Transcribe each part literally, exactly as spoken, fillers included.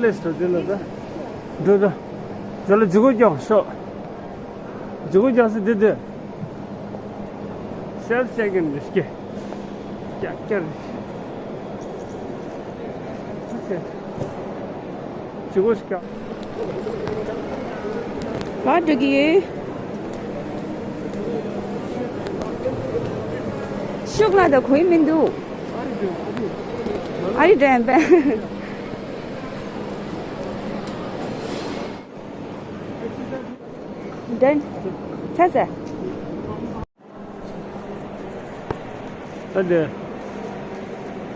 ལས་སུ་དེ་ལ་ད། འགྲོ་ད། འགྲོ་ལ་ཇུ་གུ་རྒྱག་ཤོག་ཇུ་གུ་རྒྱག་སི་དེ་དེ། Self check in རེད་སྐྱེ། རྒྱག་རྒྱག་རེད། ཇུ་གུ་རྒྱག་བ་འགྲོ་གི་ཡོད། ཤུགས་ལ་ད་གོ་ཡི་མི་འདུག་ཨ་རི་འདྲ་ཡིན་པས། འདྲ་ཚ་ཚ། ད་དེ།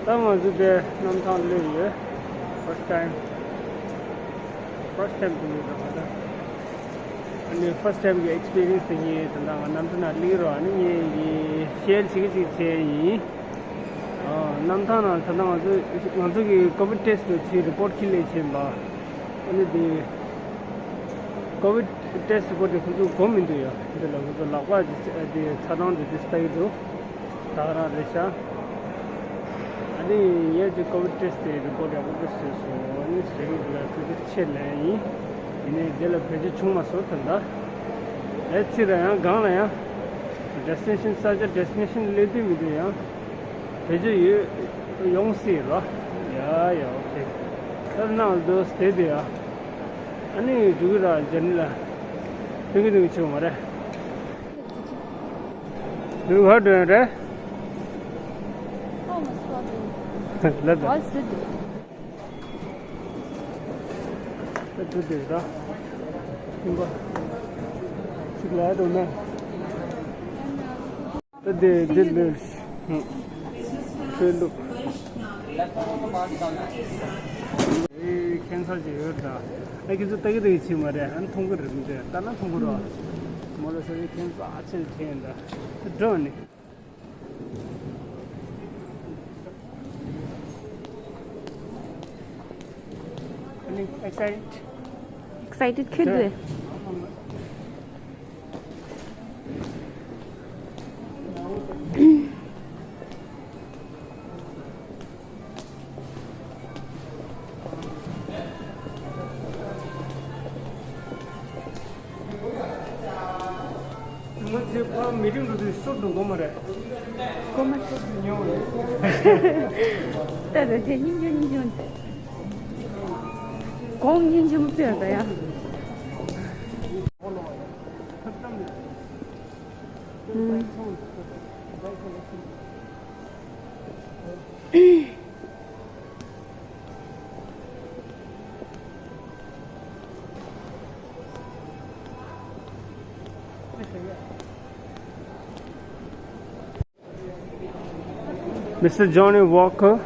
ད་ང་ཚོ་དེ་གནམ་ཐང་སླེབས་ཡོད། First time. First time དུ་ཡོད་ད་ང་ད། ཨ་ནི་first time གི་experience དེ་ངས་ད་ལྟ་ང་གནམ་གྲུ་ནང་སླེབས་རོགས། ཨ་ནི་ངས་ཡི་share བྱེད་ཀྱི་ཅིག་བྱས་ཡིན། ཨ། གནམ་ཐང་ནང་ད་ལྟ་ང་ཚོ་ང་ཚོ་གི་COVID test དུ་བྱས་report ཁྱི་ལས་བྱས་པ། ཨ་ནི་དེ་COVID test report དེ་ཁོ་ཚོ་གོ་མི་འདུག་ཡ། འདི་ལ་ཁོ་ཚོ་ལག་པ་དེ་དེ་ཚ་གྲང་དེ་དེ་ལྟ་གི་འདུག་ད་ག་རང་རེད་ཤག་ཨ་ནི་ངས་ཀྱི་COVID test དེ་report ཡག་པོ་བཟོས་སོང་། ཨ་ནི་བཟོས་མི་འདུག་ཡ། ཐུགས་རྗེ་ཆེ་ལན་ཡིན། ཡིན་ནའི་དེ་ལ་བེད་སྤྱོད་བྱུང་མ་སོང་ད་ལྟ། ཨེ་ཕྱི་ལ་ཡང་སྒང་ལ་ཡང་destination ས་ཆ་destination སླེབས་དུས་མི་འདུག་ཡང་། བེད་སྤྱོད་ཡོད་ཡོང་སྲིད་རོ། ཡ་ཡ་okay. ད་ནང་དུ་བསྡད་དེ་ཡ། ཨ་ནི་འགྲོ་གི་ར་ཇར་ནི་ལ། ཐོན་གི་ཐོན་གི་ཆོག་མ་རེད། འདི་ག་འགྲོ་ཡ་རེད། ལ་ད། ད་འགྲོ་དེ་ར། ཁྱིམ་པ་ཅིག་ལ་འགྲོ་ན། ད་དེ་དེ་ལོས། ཧུམ། ཆོས་ལུགས། ཨེ་ཁྱད་མཚར་ཅིག་ཡོད་ད། ཨ་ཁྱེད་ཚོ་ལྟ་གི་ལྟ་གི་བྱེད་མ་རེད། ཨ་ནི་མཐོང་གི་རེད་མི་འདུག་ལྟ་ན་མཐོང་གི་རོ། མོ་ལ་ས་ཡི་ཁྱད་མཚར་ཆེ་ཆེ་ཡིན་ད། འགྲོ་ནི། ཨ་ནི་excited. Excited ཁྱོད་དུ། ང་ཚོའི་ཕར་མི་རིང་རུ་དུས་ཤོར་འགྲོ་དགོས་མ་རེད། གོ་མ་ཤོར་དུས་ཉོ་བ་རེད། ད་ད་དེ་སྙིང་རྗེ་སྙིང་རྗེ། གོང་སྙིང་རྗེ་མོ་ཕེར་ད་ཡ། Mister Johnny Walker.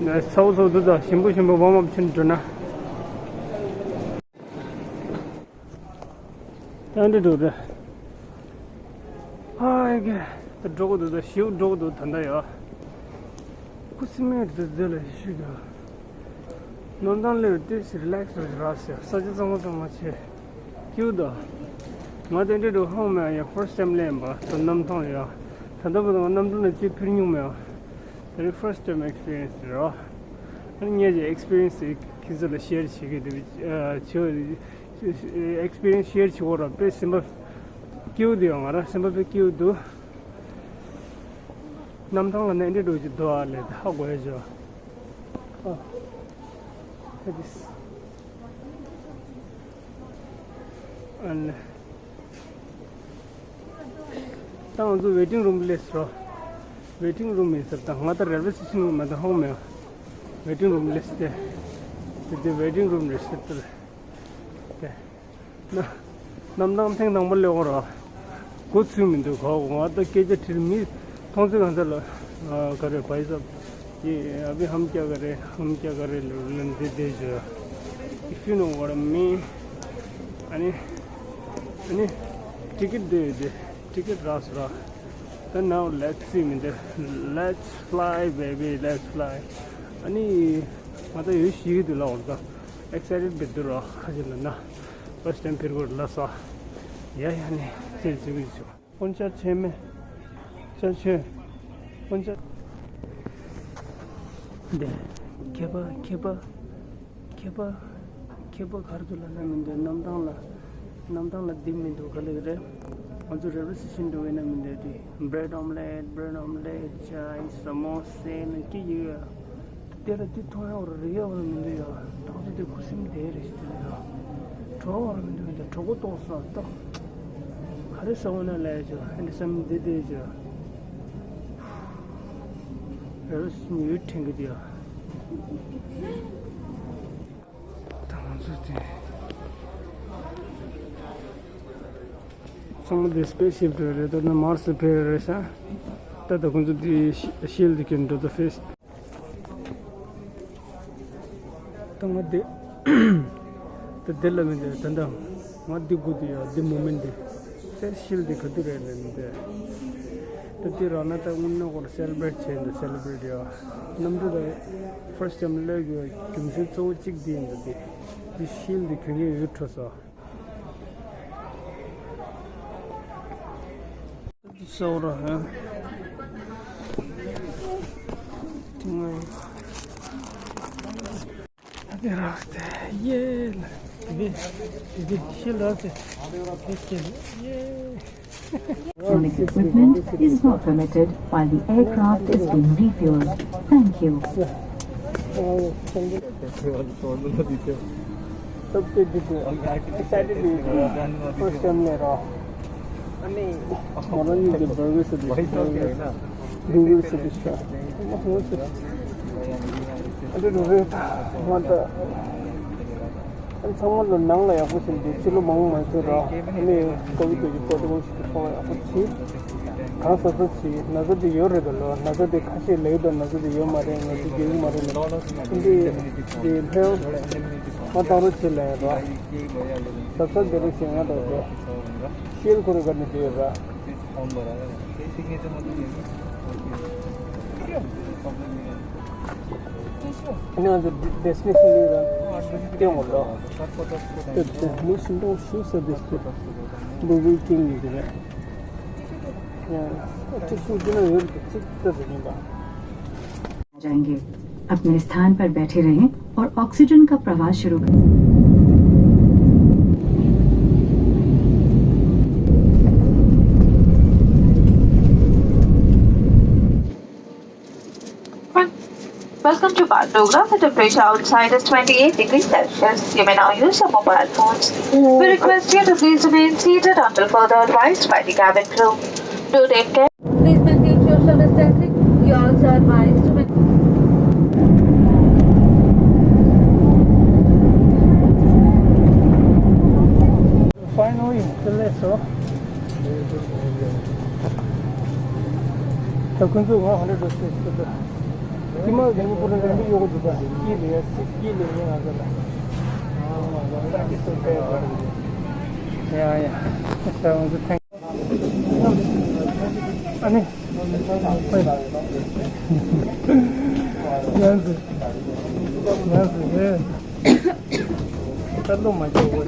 ཚ་བོ་ཚ་བོ་འདུག་ད་ཞིམ་པོ་ཞིམ་པོ་warm up བྱེད་འགྲོ་ན། ད་འདི་འགྲོ་རེད། ཨ་ཡ་གི། ད་འགྲོ་གི་འདུག་ད་ཞིའུ་འགྲོ་གི་འདུག་ད་ད་ཡ། ཁུ་སིམ་མེར་འདུག་འདི་ལ་ཞུ་གི། གནམ་ཐང་སླེབས་ཏེ་relax རེད་ར་ཟེར། ས་ཆ་གཙང་མ་གཙང་མ་བྱས། སྐྱིད་འདུག་ང་དེ་འདྲ་འགྲོ་ཧང་མེད་ཡ། first time སླེབས་པ་ད་གནམ་ཐང་ཡ། ད་ལྟ་བར་དུ་ང་གནམ་གྲུ་ནང་ཅིག་འཕུར་མྱོང་མེད་ཡ། དེ་རིང་first time experience རེད་ར། ཨ་ནི་ངས་ཀྱི་experience ཁྱེད་ཚོ་ལ་share བྱེད་ཀྱི་འདུག་བྱེད། experience share བྱེད་འོ་ར། དཔེ་སེམས་པ་སྐྱིད་པོ་འདུག་ང་རང་སེམས་པ་དཔེ་སྐྱིད་པོ་འདུག་གནམ་ཐང་ལ་ནས་འདྲེ་འགྲོ་གི་འདུག་ཨ་ལས་ད་ཧ་གོ་ཡ་བྱོས། ཨ། ད་དེ། ཨ་ལས། ད་ང་ཚོ་waiting room སླེབས་སོང་། waiting room ཡིན་ཟེར། ད་ང་ད་railway station མ་ད་ཧོང་མེད། waiting room སླེབས་ཏེ། དེ་དེ་waiting room རེད་ཟེར་ཏེ། དེ། ན། གནམ་ཐང་ཐེངས་དང་པོ་སླེབས་འོང་ར། གོ་ཚུལ་མི་འདུག་གོ་ང་ད་སྐད་ཆ་དྲིས། མི་མཐོང་ཚེ་གང་ཚ་ལ། ག་རེ་བྷའི་སབ། ये अभी हम क्या कर रहे हैं, हम क्या कर रहे हैं, ལབ་དེ་བསྡད་བྱོས། If you know what I mean. ཨ་ནི། ཨ་ནི། ཊི་ཀེ་ཊི་དེ་དེ། ཊི་ཀེ་ཊི་རག་སོང་ར། ད་now let's see མི་འདུག let's fly baby, let's fly. ཨ་ནི། ང་ད་ཡོད་ཤི་གི་འདུག་ལ་འོ་ད། excited བི་འདུག་ར་ཁ་ཅིག་ལ་ན། first time འཕུར་གོ་ལ་སོ། ཡ་ཡ་ནི། ཅེ་ཅེ་གི་ཆོ། ཧོན་ཅར་ཆེ་མེ། ཅར་ཆེ། ཧོན་ཅར། འདི་མཁས་པ་མཁས་པ་མཁས་པ་མཁས་པ་ག་རེ་འདུག་ལབ་ན་མི་འདུག་གནམ་ཐང་ལ། གནམ་ཐང་ལ་འདི་མི་འདུག་ག་ལེ་རེད། ང་ཚོ་རེལ་ཝེ་སི་ཊེ་ཤན་འགྲོ་བའི་ན་མི་འདུག་དེ་བྷི་རེཌ་ཨོམ་ལེཊ་བྷི་རེཌ་ཨོམ་ལེཊ་ཅའི་སམོ་སེ་ནི་ཀི་ཡོད། དེ་ལ་དེ་མཐོང་ཡག་རེད་ཡག་རེད་མི་འདུག་ཡ། ཏག་ཏག་དེ་ཁུ་སིམ་དེ་རེད་ཞིག་དེ་རེད་ཡ། གྲོགས་རེད་མི་འདུག་མི་འདུག་གྲོགས་པོ་ཏོག་ས་ཏག་ག་རེ་ཟ་འོ་ན་ལས་ཅོ་ཨ་ནི་སམ་དེ་དེ་ཅོ། རེ་རེ་སུམ་ཡོད་དྲན་གི་དེ་ཡ། ད་ང་ཚོ་དེ་ཚང་མ་དེ་སི་པེ་སི་ཤིབ་རེད། ད་ནི་མར་སི་ཕེ་རེད་ཤག་ད་ད་ཁོང་ཚོ་དེ་ཤི་ཤིལ་དེ་ཁྱེར་འགྲོ་ད་ཕེ་སི། ད་ང་འདི་ད་འདི་ལ་མི་འདི་ད་ལྟ་ང་འདི་དགོས་འདི་ཡ། འདི་མོ་མེན་འདི་ཕེ་སི་ཤིལ་འདི་ག་དུས་རེད་ལབ་ནི་འདི། ད་འདི་རག་ན་ད་དངོས་གནས་ཁོ་ར་སེ་ལེ་བྷི་རེཊ་བྱས་འདི་སེ་ལེ་བྷི་རེཊ་ཡ། གནམ་གྲུ་ད་ཕར་སི་ཊི་ཊེམ་སླེབས་དགོས་རྒྱུ་མཚན་གཙོ་བོ་གཅིག་འདི་ཡིན་འདི། འདི་ཤིལ་འདི་གྱོན་མཁན་ཡོད་འཕྲོ་སོང་། སོག་ར་ཧ། དེ་རག་སྟེ་ཡེ་ལ། དེ་དེ་དེ་ཤི་ལ་སྟེ། དེ་སྐྱེ་ཡེ། Electronic equipment is not permitted while the aircraft is being refueled. Thank you. སྟབས་བདེ་འདུག་གོ། ཨེག་སའི་ཊེཌ་འདུག་གོ། ཕར་སི་ཊི་ཊེམ་ལས་རོགས། ཨ་ནི་ང་རང་ཉིད་ཀྱི་བར་ཝེ་སི་ཊི་ཤ་བར་ཝེ་སི་ཊི་ཤ་མ་ཧོ་ཤ་ཨ་འདྲ་རུ་རེད། ད་ང་ད་ཨ་ཚང་མ་ལོ་ནང་ལ་ཡག་པོ་ཞིག་འདུག་ཕྱི་ལོ་མང་པོ་མ་ཚོད་རོགས། ཨ་ནི་ཀོ་བི་ཌི་ཀྱི་པོ་ཊི་ཀོལ་ཞིག་ཐོག་ལ་ཡག་པོ་བྱེད། གང་ཟག་ཚོ་བྱེད་ན་ཚ་དེ་ཡོད་རེད་ད་ལོ། ན་ཚ་དེ་ཁ་ཤས་ལེགས་དང་ན་ཚ་དེ་ཡོད་མ་རེད། ང་ཚོ་རྒྱུས་མ་རེད་ནས་འདི་འདི་ལྷོད་མ་བཏང་རོགས་བྱེད་ལ་ཡ་རོགས། ཟབ་ཟབ་འདི་རེད་ཞེས་ང་རོགས་བྱེད། ཤེལ་ཁོ་རེ་ག་ནས་བྲིས་ཡོད་ར། ཨ་ནི་ང་ཚོ་ཌེ་སི་ཊི་ནེ་ཤན་ལ་ར་སྟོན་འོང་ར། དེ་དེ་མུ་སུན་ཏོང་ཤུ་ས་དེ་སྟེ་འདུག་གི་ཀིང་ཡིན་དེ་རེད། ཡ་ཅི་སུ་དེ་ན་ཡོད་ཀྱི་ཅིག་ལྟ་ཟེར་གྱིན་པ། जाएंगे। अपने स्थान पर बैठे रहें और ऑक्सीजन का प्रवाह शुरू करें। Welcome to Bal Dogra. The temperature outside is twenty-eight degrees Celsius. You may now use your mobile phones. We request you to please remain seated until further advised by the cabin crew. Do take care. Please maintain social distancing. You also advised to maintain. Finally, the last row. ད་ཁོང་ཚོས་ང་ཧོན་ཌ་ཌོ་སི་ཏྲེ་ཏྲེ་ཏྲེ། ཀི་མ་གི་ནི་པུ་ར་རེ་འདི་ཡོད་གི་འདུག་པ། ཀི་ལེ་ཡ་སི་ཀི་ལེ་ཡ་ང་ཚོ་ལ། ཡ་ཡ། ས་ང་ཚོ་ཐེངས། ཨ་ནི། ཡང་སི། ཡང་སི་ཧེ། ད་ལོ་མ་སྐྱོ་བོ།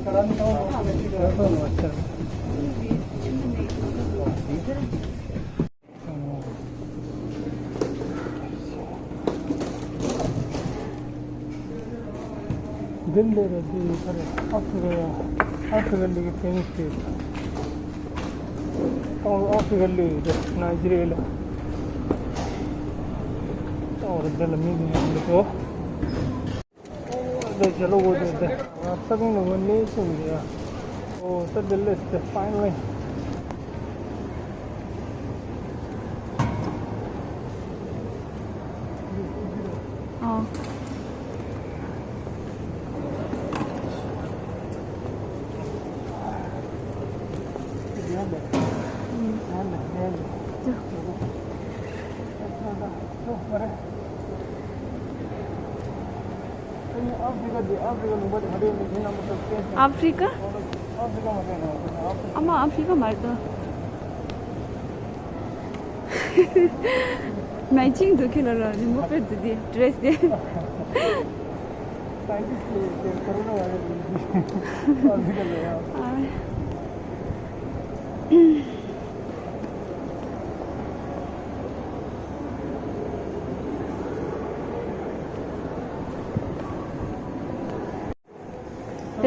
ད་ལོ་མ་སྐྱོ། འདི་འདི་རེད། འདི་ཡིན་ས་རེད། ཨ་ཧྥི་རི་ཀ་ཡ། ཨ་ཧྥི་རི་ཀ་འདི་གི་ཕེ་མི་སི་རེད། ཨ་ཧྥི་རི་ཀ་ལོས་ཡོད་རེད། ནཱི་ཇི་རི་ཡ་ལ། ཨོ་རེད། འདི་ལ་མི་འདི་ཡོད་འདུག་གོ། འདི་ཇེ་ལོ་གོ་འདི་འདི། ང་ས་གང་ནས་ངོ་གནས་ཤིང་འདི་ཡ། ཨོ་ད་འདི་ལས་འདི་ཕའིན་ལི། ཨོ། ཨ་ཧྥི་རི་ཀ། ཨ་མ་ཨ་ཧྥི་རི་ཀ་མ་རེད་དོ། མེ་ཅིང་འདུག་ཁྱེད་ལ་ར་རི་མོ་དཔེ་འདུག་དེ་ཌི་རེ་སི་དེ།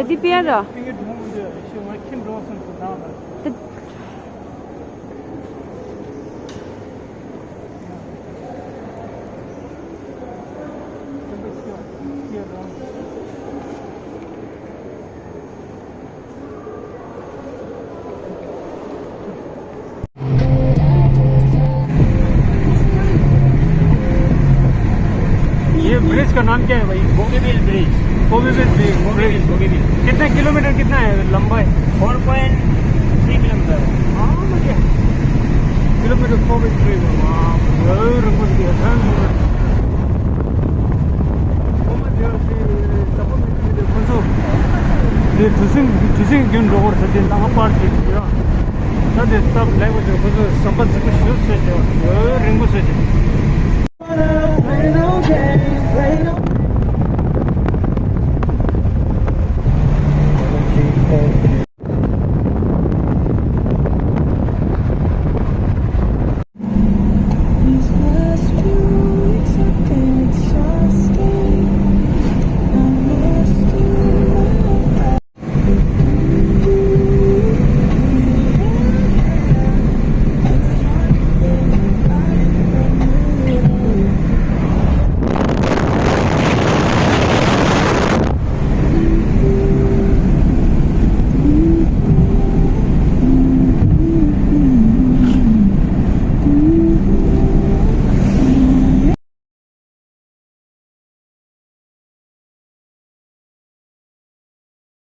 འདི་པེ་ར། ये ब्रिज का नाम क्या है भाई? बोगीबिल ब्रिज। बोगीबिल ब्रिज। बोगीबिल, बोगीबिल। कितने किलोमीटर, कितना है लंबा है? Four point three kilometer है। हाँ, बढ़िया। Kilometre four point three। वाह, जरूर मुझे ध्यान। ཁོང་ཚོ་དེ་གྲུ་གཟིངས་གྲུ་གཟིངས་རྒྱུན་འགྲོ་བར་ཟེར་ཏེ་ནང་པར་བྱེད་ཀྱི་ཡོད། ད་དེ་སྟབས་ལེགས་པ་བྱས། ཁོང་ཚོས་ཟམ་པ་རྫིག་པོ་ཞེ་པོ་བཟོས་བྱས། ཡོད་རིང་པོ་བཟོས་བྱས།